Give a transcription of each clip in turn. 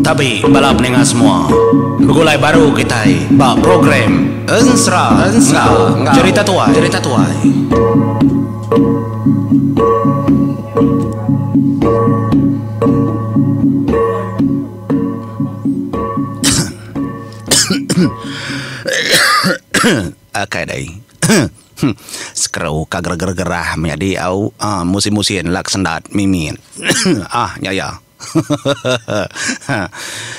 Tabi bala peninga semua. Begulai baru kitai ba program Ensera enggau Jerita Tuai. Jerita Tuai. Akai dai. Sekeru ka gerah-gerah menyadi au musin-musin lak sendat mimit. Ah nya iya.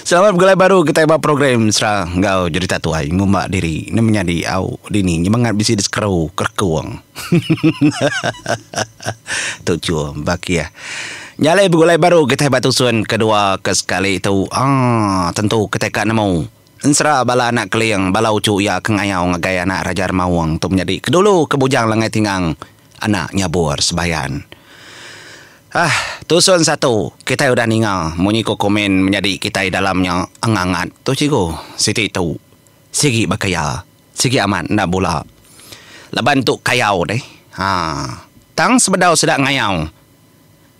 Selamat begulai baru kitai ba program Sera enggau Jerita Tuai ngumba diri ne menyadi au dini nyemengat bisi disekeru kerekung. Tu chum bakih. Nya alai begulai baru kitai ba tusun kedua ke sekali tu aaa tentu kitai ka nemu. Ensera bala anak Keling, bala uchu iya ke ngayau ngagai anak Raja Remaung tu menyadi ke dulu ke Bujang Langai Tingang anak Nyabur Sebayan. Ah, tusun satu kitai udah ninga munyi ko komen menyadi kitai dalam nya angangat tu cikgu siti tu sigi baka iya sigi amat enda bula laban tu kayau deh haa tang sebedau sida ngayau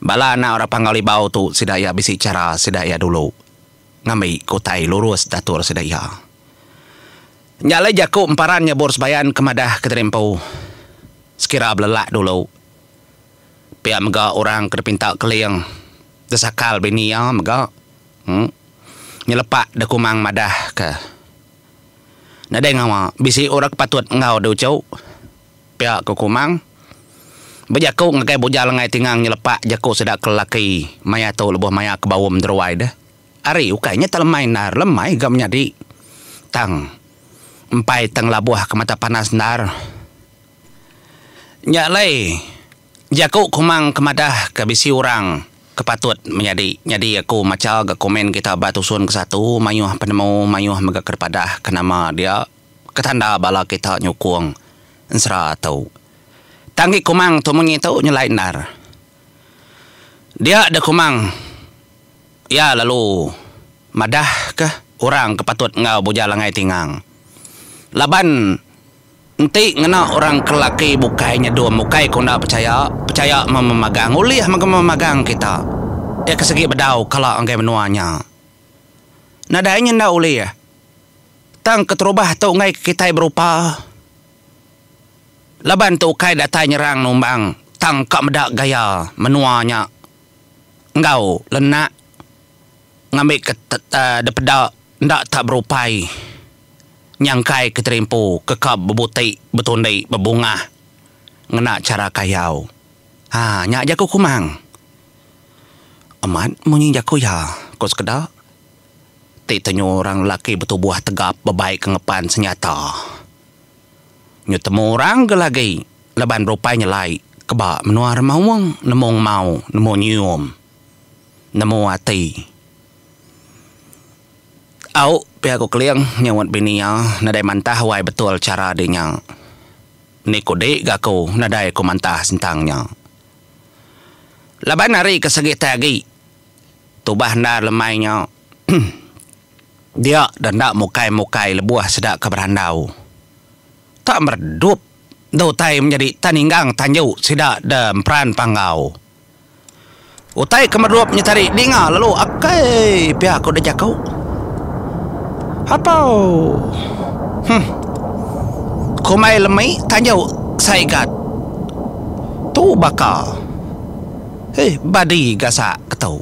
bala anak orang Panggau Libau tu sida iya bisi chara sida iya dulu. Ngambi ke utai lurus datur sida iya. Nya alai jaku emparan nyebur sebayan ke madah ke diri empu. Sekira belelak dulu. Pia mega orang ke dipinta Keling desakal bini iya mega em nyelepak dekumang madah ke nadai ngawa bisi orang ke patut enggau diuchu. Pia ku Kumang bejaku ngagai Bujang Lengai Tingang nyelepak jaku sida ke lelaki maya tu lebuh maya ke baum deruai deh. Ari ukai nya tak lemai endar, lemai ga menyadi. Tang empai tang labuh ke mata panas endar. Nya alai jaku Kumang ke madah ke bisi orang ke patut menyadi. Nyadi aku macha ga komen kita ba tusun ke satu mayuh penemu mayuh mega ke dipadah ke nama dia. Ke tanda bala kita nyukung ensera tu. Tang agi Kumang tu munyi tu nyelai endar. Dia deh Kumang iya lalu madah ke orang ke patut enggau Bujang Langai Tingang. Laban enti ngena orang ke lelaki bukai nyedum ukai ku enda pechaya, pechaya memagang ulih mega memagang kita. Iya ke sigi bedau kala ngagai menua nya. Nadai nya enda ulih. Tang keterubah tu enggai ke kitai berupa. Laban tu ukai datai nyerang numbang tang ka meda gaya menua nya enggau lenak ngambika dipeda enda tak berupai nyangkai ke terimpu ke ka bebuti betundi bebungah ngena chara kayau. Ha nya jaku Kumang. Amat munyi jaku iya, ku sekeda. Ti tenyu orang lelaki betubuh tegap bebai ke ngepan senyata. Nyu temu orang ke lagi laban berupai nyelai ke ba menua remaung nemu ngemau nemu nyium nemu ati. Au pia ku Keling nyaut bini iya nadai mantah wai betul chara di nya. Ni ku di ga aku nadai ku mantah sentang nya. Laban hari ke segi tai agi. Tubah endar lemai nya. Dia da enda mukai-mukai lebuh sida ke berandau. Tak meredup da utai menyadi tan ninggang tanju sida da emperan panggau. Utai ke meredup nya tadi dinga lalu akai pia ku da jaku. Apau. Huh. Kumbai lemi tanju saigat. Tu baka. Heh badi gasak ke tu.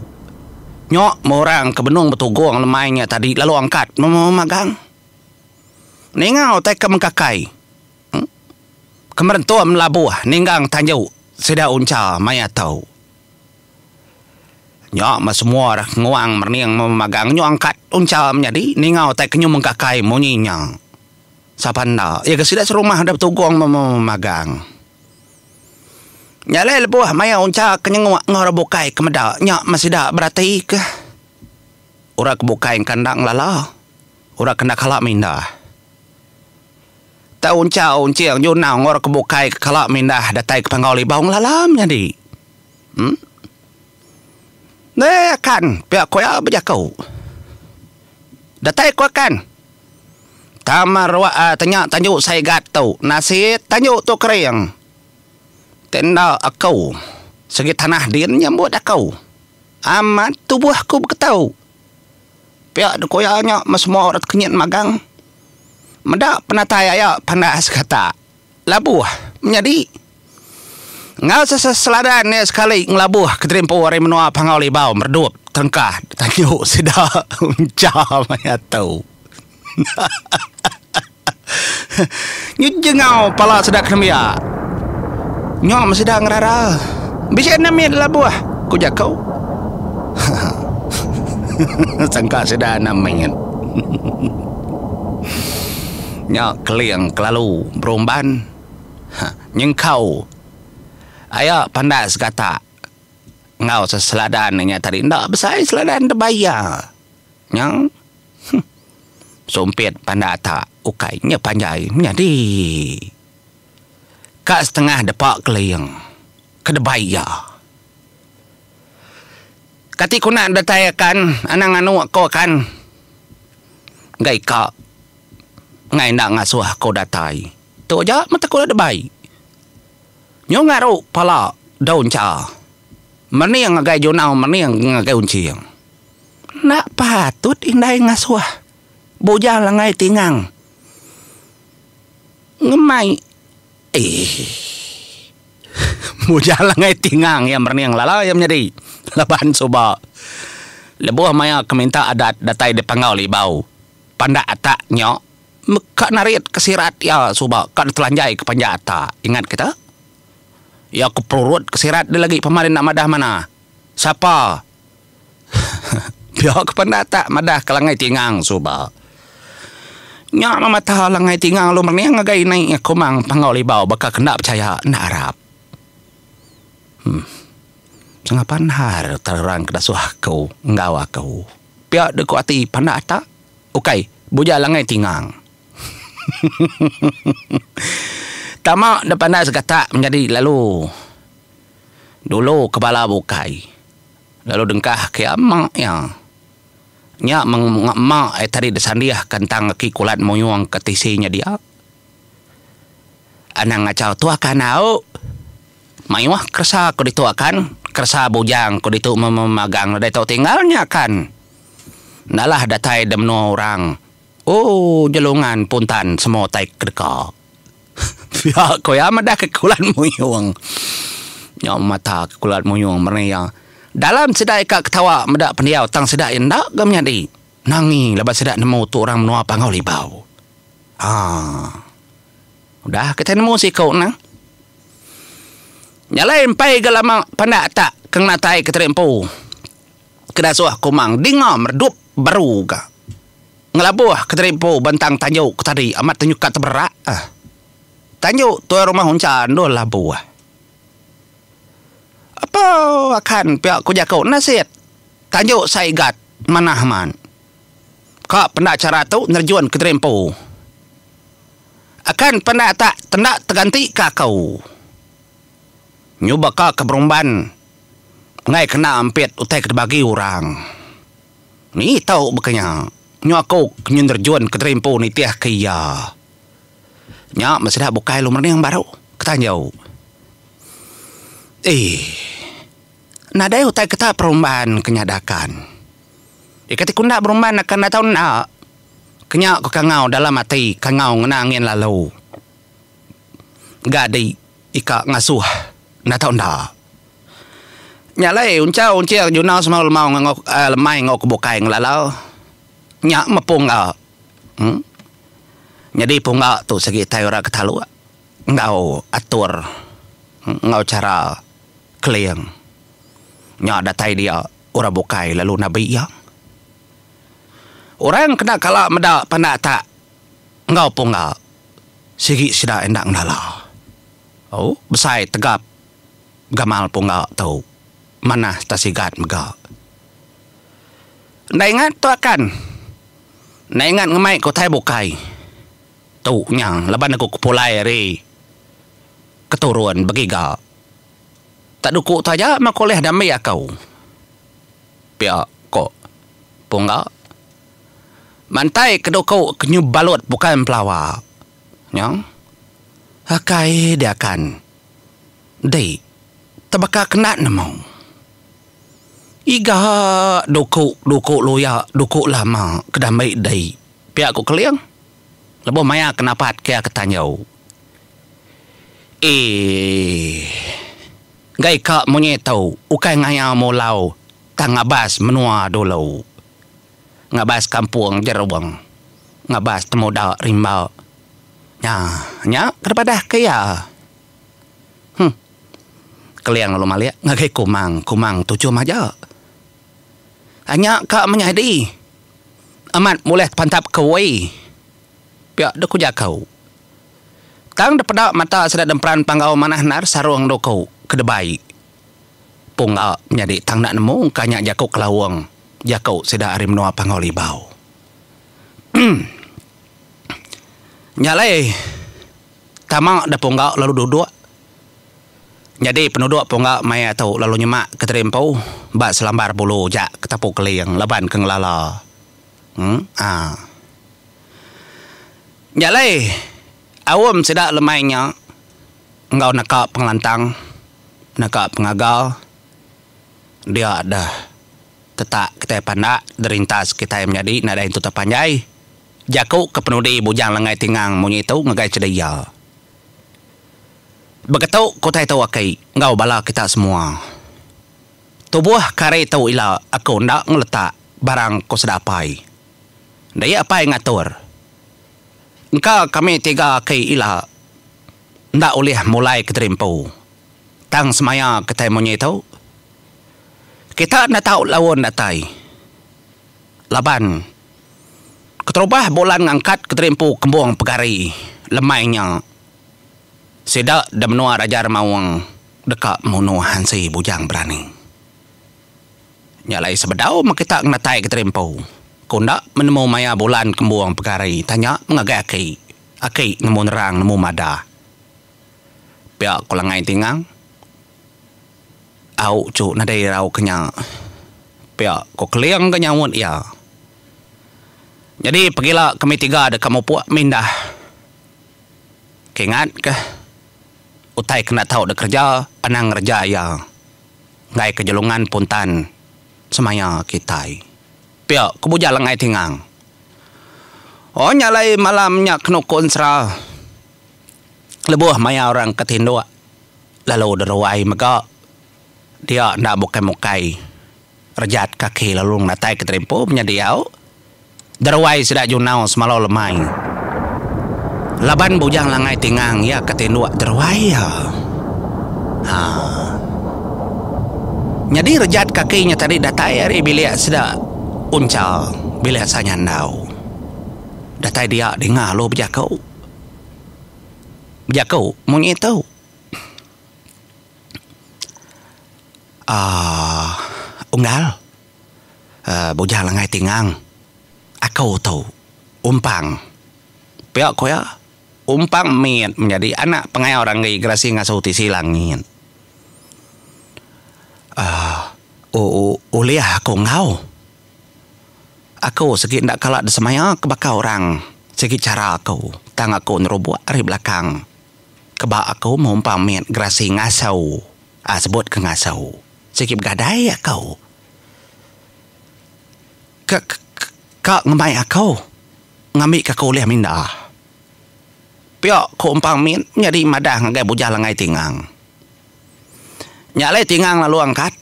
Nyok meh orang ke benung betugung lemai nya tadi lalu angkat memagang. Ninga utai ke mengkakai ke merentum labuh ninggang tanju sida uncha maya tu. Nyok meh semua orang nguang merening memagang nyok angkat uncha menyadi ninga utai ke nyu mengkakai munyi nya. Sapa enda iya ke sida serumah udah betugung memagang. Nya alai lebuh maya uncha ke nyenguk enggau orang bukai ke meda nya meh sida beratika. Orang ke bukai engka enda ngelala, orang ke enda kala mindah. Tang uncha unching junau enggau orang ke bukai ke kala mindah datai ke Panggau Libau ngelala menyadi. Em. Deh akan pia ku iya bejaku. Datai ku akan. Tama ruak tanya tanju Saigat tu nasit tanju tu kering. Ti enda aku. Segi tanah din nyambut aku. Amat tubuh aku beketau. Pia dek iya nya meh semua orang tekenyit magang. Meda penatai aya pandak sekata. Labuh menyadi. Enggau seseladan iya sekali ngelabuh keterimpu ari menua Panggau Libau meredup terengkah tanju sida uncha maya tu. Ngejengau pala sida ke nembiak. Nya meh sida ngerara. Bisi enda mit labuh, ku jaku. Sangka sida enda mit. Nya keling kelalu berumban. Nyengkau aya pandak segatak enggau seseladan nya tadi enda besai seladan debaya. Nya. Huh. Sumpit pandak atak ukai nya panjai menyadi. Ka setengah depa keling ke debai iya. Kati ku enda datai akan anang anu aku akan. Enggai ka enggai enda ngasuh aku datai. Tu aja meh tekula debai. Nyu ngaru pala daun cha. Mening ngagai junau mening ngagai unching. Enda patut indai ngasuh bujang langgai tingang ngemai eii bujang langgai tingang iya merening lala iya menyadi laban suba lebuh maya ke minta adat datai di Panggau Libau pandak atak nya meka narit ke sirat iya suba ka ditelanjai ke panjak atak ingat kita iya ke perurut ke sirat dia lagi pama dia enda madah mana sapa. Pia ke penda tak madah ke langai tingang suba. Nya meh mata langai tingang lalu mening ngagai inai Kumang Panggau Libau baka ke enda pechaya enda arap. Huh. Sengapan har terang ke dasuh aku enggau aku. Pia deh ku ati panda atak ukai buja langai tingang. Tama deh panda segatak menjadi lalu dulu ke bala bukai. Lalu dengkah ke iya ema iya. Nya meng ema iya tadi disandih ke entang aki kulat muyung ke tisi nya dia. Anang ngachau tu akan au. Mayuh keresa ku ditu akan, keresa bujang ku ditu memagang nadai tau tinggal nya akan. Nalah datai da menua orang. Ooh jelungan puntan semua utai ke deka. Pia ko iya madah ke kulat muyung. Nyau mata ke kulat muyung meri iya. Dalam sida ika ketawa meda pendiau tang sida iya enda ga menyadi. Nangi laban sida nemu tu orang menua Panggau Libau. Haa. Udah kitai nemu siku ne. Nya alai empai ga lama pandak tak ke ngenatai ke tadi empu. Ke dasuh Kumang dinga meredup baru ga. Ngelabuh ke tadi empu bentang tanju ke tadi amat tenyukat teberak. Tanju tuai rumah uncha endur labuh. Apo akan pia ku jaku nasit tanju saigat manah amat. Ka penda chara tu nerjun ke diri empu. Akan penda tak tenda teganti ka aku. Nyu baka ke berumban enggai kena ampit utai ke dibagi orang. Ni tau baka nya. Nyu aku ke nyu nerjun ke diri empu nitih ke iya. Nya meh sida bukai lu merening baru ke tanjau. Eii. Nadai utai keta perumban ke nyadakan. Ika ti ku enda berumban akan enda tau enda. Kenya ku kangau dalam ati kangau ngena angin lalu. Ga di ika ngasuh enda tau enda. Nya alai unchau unching junau semau lemau enggau lemai enggau ke bukai ngelalau nya mepung ga. Em. Nyadi pungga tu sigi tai orang ke taluk enggau atur enggau chara keling. Nya datai dia orang bukai lalu nabi iya. Orang kena kala meda pandak tak enggau pungga sigi sida enda ngelala. Au besai tegap. Gamal pungga tu manah sereta sigat mega. Enda ingat tu akan. Enda ingat ngemai ke utai bukai. Tu nya laban aku ke pulai ari keturun begiga. Tak duku tu aja meh aku ulih diambi aku. Pia ko pungga. Mantai ke duku ke nyu balut bukai empelawa. Nya. Akai diakan. Dei. Tebaka kena nemu. Iga duku duku luya duku lama ke dambi dei, pia ku Keling lebuh maya ke napat ke iya ke tanjau. Eii. Enggai ka munyi tu ukai ngayau mulau tang ngabas menua dulu. Ngabas kampung jerung, ngabas temuda rimba. Nya, nya ke dipadah ke iya. Huh. Keling lalu malik ngagai Kumang, Kumang tuchum aja. Anya ka menyadi. Amat bulih tepantap ke wei. Pia deh ku jaku. Tang depeda mata sida demperan panggau manah endar sarung duku ke debai. Pungga menyadi tang enda nemu ka nya jaku kelaung jaku sida ari menua Panggau Libau. Nya alai tama da pungga lalu duduk. Nyadi penuduk pungga maya tu lalu nyema ke teri empu ba selambar bulu ja ke tapu keling laban ke ngelala. Aa. Nya alai aum sida lemai nya enggau naka pengelantang naka pengaga dia deh tetak kitai pandak derintas kitai menyadi nadai entu tepanjai jaku ke penudi Bujang Lengai Tingang munyi tu ngagai Chedeya. Beketu ke utai tu aki enggau bala kita semua. Tubuh ke hari tu ila aku enda ngeletak barang ku sida apai. Dei apai ngatur. Engka kami tiga aki ila enda ulih mulai kediri empu. Tang semaya kitai munyi tu. Kita enda tau laun datai. Laban keterubah bulan ngangkat kediri empu kembung pegari lemai nya sida da menua Raja Remaung deka munuh Hansi Bujang Berani. Nya alai sebedau meh kita ngenatai kediri empu, ku enda menemu maya bulan kembung pegari tanya ngagai aki. Aki nemu nerang nemu madah. Pia ku Langai Tingang. Au chu nadai irau ke nya. Pia ku Keling ga nyaut iya. Nyadi pegila kami tiga deka mupuk mindah. Kingat kah utai ke enda tau dikereja anang ngereja iya enggai ke jelungan puntan semaya kitai. Pia ku Bujang Lengai Tingang. Oh nya alai malam nya kenu ku ensera lebuh maya orang ke tinduk lalu deruai mega dia enda bukai-mukai rejat kaki lalu ngenatai ke terimpu menyadi au deruai sida junau semalau lemai laban Bujang Langai Tingang iya ke tinduk deruai iya. Haa. Nyadi rejat kaki nya tadi datai ari bilik sida Uncha bilik Sanyandau. Datai dia dinga lalu bejaku. Bejaku munyi tu. Aaa unggal aaa Bujang Langai Tingang aku tu umpang pia ku iya umpang mit menyadi anak pengayau ranggi gerasi ngasu tisi langit aaa ulih aku enggau aku sigi enda kala disemaya ke baka orang sigi chara aku tang aku nerubuk ari belakang. Keba aku mumpang mit gerasi ngasau a sebut ke ngasau sigi begadai aku ke ka ngemai aku ngambi ke aku ulih mindah. Pia ku umpang mit nyadi madah ngagai Bujang Langai Tingang. Nya alai Tingang lalu angkat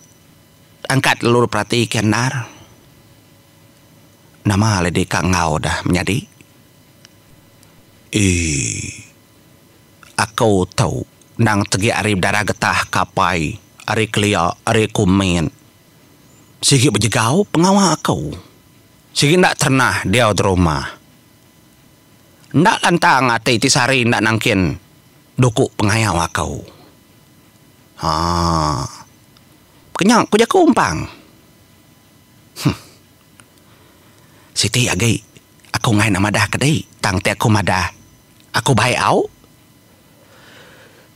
angkat lalu perati ke endar nama alai deka enggau dah menyadi. Eii. Aku tu endang tegi ari bedarah getah ke apai ari kelia ari aku mit. Sigi bejegau pengawa aku. Sigi enda terenah diau di rumah. Enda lantang ati ti sehari enda nangkin duku pengayau aku. Haa. Kenya ku jaku umpang. Huh. Siti agi aku enggai nak madah ke dei tang ti aku madah. Aku bai au.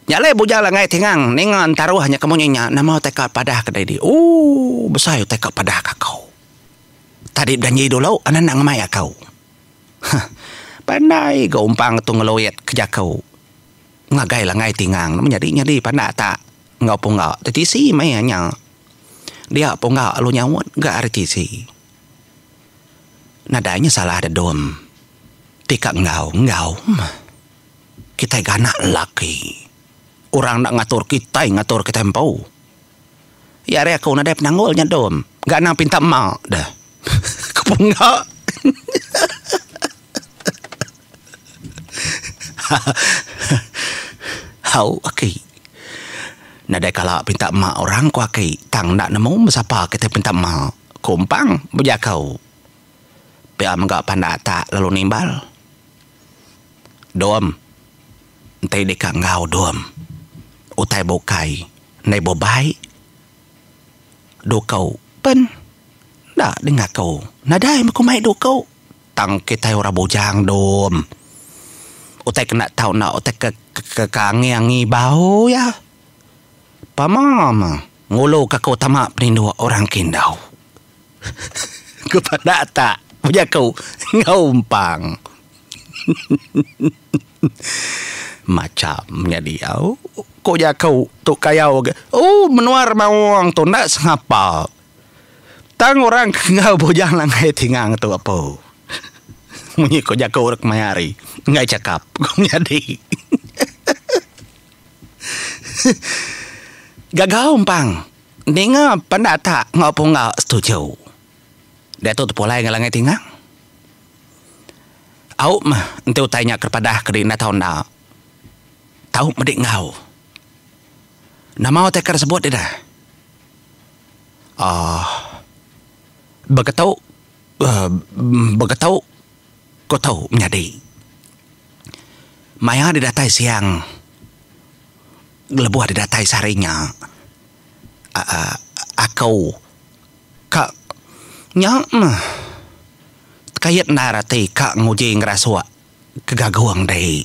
Nya alai Bujang Langai Tingang ninga entaruh nya ke munyi nya nama utai ka padah ke didi. Ooh besai utai ka padah ka aku. Tadi bejanji dulu anak enda ngemai aku. Huh pandai ga umpang tu ngeluit ke jaku ngagai Langai Tingang nama nyadi nyadi pandak tak. enggau pungga tetisi maya nya. Dia pungga lalu nyaut ga ari tisi. Nadai nya salah dedom ti ka enggau enggau meh. Kitai ga anak lelaki. Orang enda ngatur kitai ngatur kitai empu. Iya ari aku nadai penanggul nya dom. Ga anang pinta ema deh. Ku pungga. Au aki. Nadai kala pinta ema orang ku aki tang enda nemu sapa kitai pinta ema. Ku Empang bejaku. Pia mega panda atak lalu nimbal. Dom. Enti deka enggau dom. Utai bukai ndai bebai. Duku pen enda dingaku. Nadai meh ku mai duku. Tang kitai orang bujang dom. Utai ke enda tau enda utai ke ke angi-angi bau iya. Pama meh ngulu ka aku tama peninduk orang ke indu. Ku peda tak bejaku enggau umpang. Macham nyadi au ku jaku tu kayau agi ooh menua remaung tu enda sengapa. Tang orang ke enggau bujang langai tingang tu apu. Munyi ku jaku orang kemaya hari enggai chakap ku nyadi. Gaga umpang ninga penda tak enggau pungga setuju. Diatu tepulai enggau langai tingang. Au meh enti utai nya ke padah ke enda tau enda. Tau medi enggau. Nama utai ke disebut deh. Aaa beketu uhh beketu ku tu menyadi. Maya deh datai siang lebuh deh datai sehari nya aaa aku ka nya meh. Tekait endar ati ka nguji ngerasuk ke gagung dei.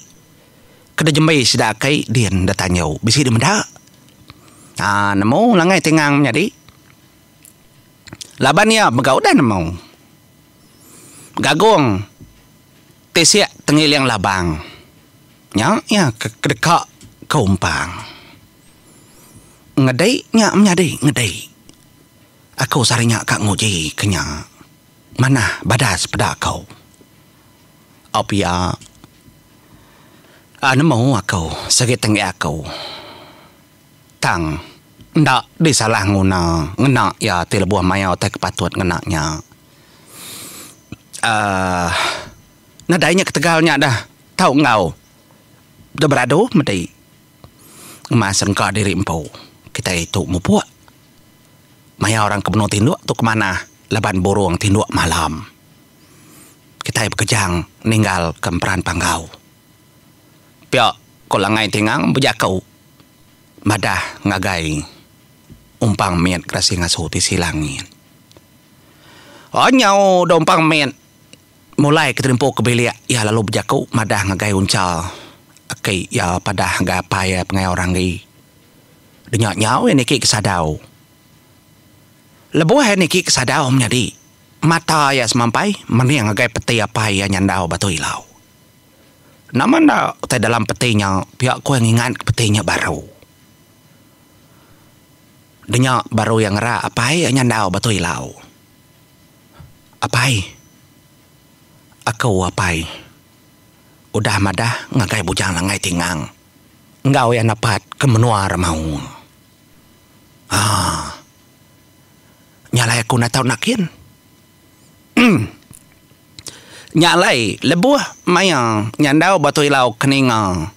Ke dejembi sida aki din da tanju bisi deh meda. Aa nemu langai tingang menyadi. Laban iya mega udah nemu. Gagung tisik tengiling labang nya iya ke deka ke umpang. Ngedi nya menyadi ngedi. Aku sehari nya ka nguji ke nya. Manah badas peda aku. Au pia. Nemu aku sigi tenggi aku. Tang enda disalah nguna ngena iya ti lebuh maya utai ke patut ngena nya. Aaa nadai nya ketegal nya dah tau enggau deh beradu medi ngemas rengka diri empu kitai tu mupuk. Maya orang ke benung tinduk tu ke manah laban burung tinduk malam. Kitai bekejang ninggal ke emperan panggau. Pia ko Langai Tingang bejaku madah ngagai Umpang Mit Gerasi Ngasu Tisi Langit. Nyau da Umpang Mit mulai ke terimpu ke bilik iya lalu bejaku madah ngagai Uncha aki iya padah ngagai apai iya pengayau Ranggi. Denya nyau iya niki ke sadau. Lebuh iya niki ke sadau menyadi, mata iya semampai mening ngagai peti apai iya nyandau batu ilau. Nama enda utai dalam peti nya pia ku iya ngingat ke peti nya baru. Denya baru iya ngerak apai iya nyandau batu ilau. Apai. Aku apai. Udah madah ngagai Bujang Langai Tingang. Enggau iya nepat ke menua Remaung. Haa. Nya alai aku enda tau nakin. Nya alai lebuh maya nyandau Batu Ilau ke ninga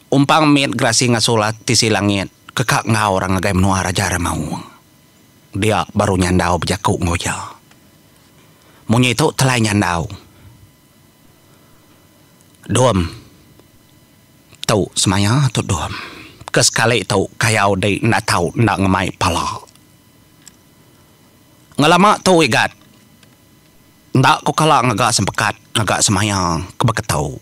umpang mit gerasi ngasul tisi langit ke ka enggau orang ngagai menua Raja Remaung. Dia baru nyandau bejaku enggau iya. Munyi tu telai nyandau. Dom. Tu semaya tu dom. Ke sekali tu kayau di enda tau enda ngemai pala. Ngelama tu igat enda ku kala ngaga sempekat ngaga semaya ke beketu.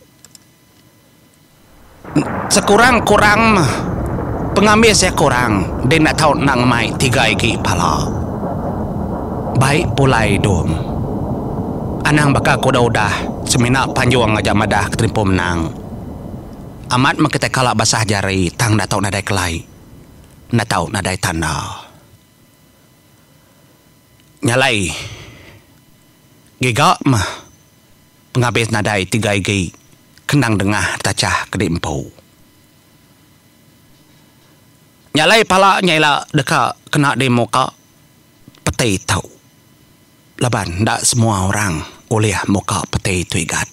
Sekurang-kurang meh pengambis iya kurang deh enda tau enda ngemai tiga igi pala. Bai pulai dom. Anang baka ke udah-udah semina panjung aja madah ke terimpu menang. Amat meh kitai kala basah jari tang enda tau nadai kelai. Enda tau nadai tanda. Nya alai giga meh pengabis nadai tiga igi kendang dengah tachah ke diempu. Nya alai pala nya ila deka kena dimuka peti tu laban enda semua orang ulih muka peti tu igat.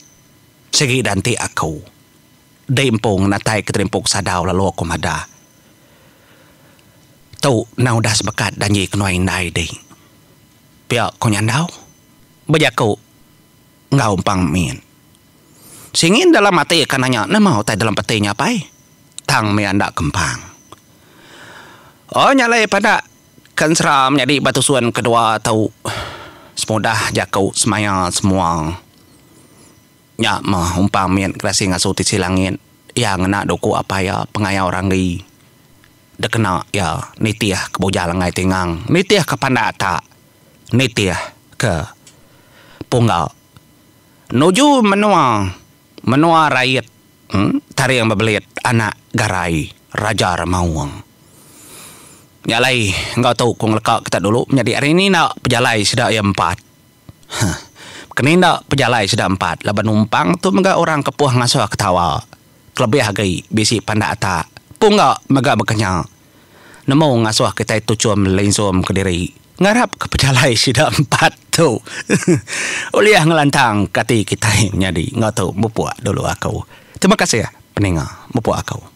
Sigi danti aku diempu ngenatai ke terimpuk sadau lalu aku madah. Tu endang udah sebekat danji kenuai indai di. Pia ku Nyandau bejaku enggau Empang Min. Singin dalam ati ka nanya nama utai dalam peti nya apai. Tang mih enda kempang. Oh nya alai peda ke ensera menyadi ba tusun kedua tu semudah jaku semaya semua. Nya meh umpang mit gerasi ngasu tisi langit iya ngena duku apai iya pengayau ranggi dikena iya nitih ke bujang langgai tingang nitih ke pandak atak nitih ke pungga nuju menua menua rait taring bebelit anak garai raja remaung. Nya alai enggau tu ku ngeleka kita dulu menyadi hari ni enda pejalai sida iya empat. Huh. Keni enda pejalai sida empat laban numpang tu mega orang ke puh ngasuh ketawa. Kelebih agi bisi pandak atak. Pungga mega baka nya. Nemu ngasuh kitai tuchum linsum kediri ngarap ke pejalai sida empat tu ulih ngelantang ke ati kitai nyadi enggau tu mupuk dulu aku. Terima kasih peninga mupuk aku.